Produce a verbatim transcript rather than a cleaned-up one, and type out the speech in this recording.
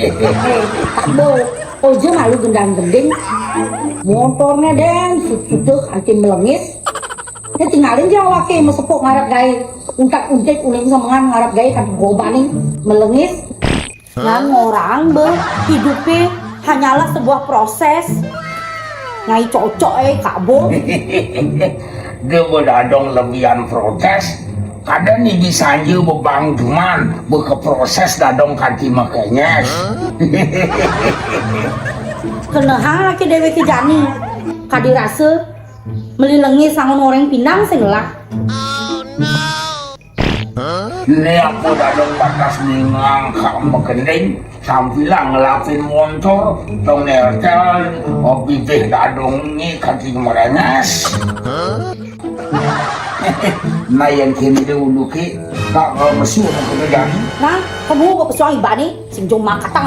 Éh, Kak Bo, oja malu gendang-gending. Montorné dén, sudah kanti melengis. Ini tinggalin dia awake mesepuk ngarep gaé. Untak-untik uling semengan ngarep gaé kan gobaning melengis. Ngan orang be hidupnya hanyalah sebuah proses. Ngai cocok éh Kak Bo. Dia bedadong lebihan protes. Kadang ni bisa aja bebang cuman beke proses dadong kanti makenyes. Kenehang laki déwék jani. Kadi rasa meli lengis sangun orang pinang sing lah. Ini aku dadong batas ningang kak mekening sampilang ngelapin montor tong nertel opi teh dadong ni kanti merenges. Nah yang kini dia uluki tak kalau mesu mau kena jadi. Nah, kamu bapak suang ibani sing jong makatang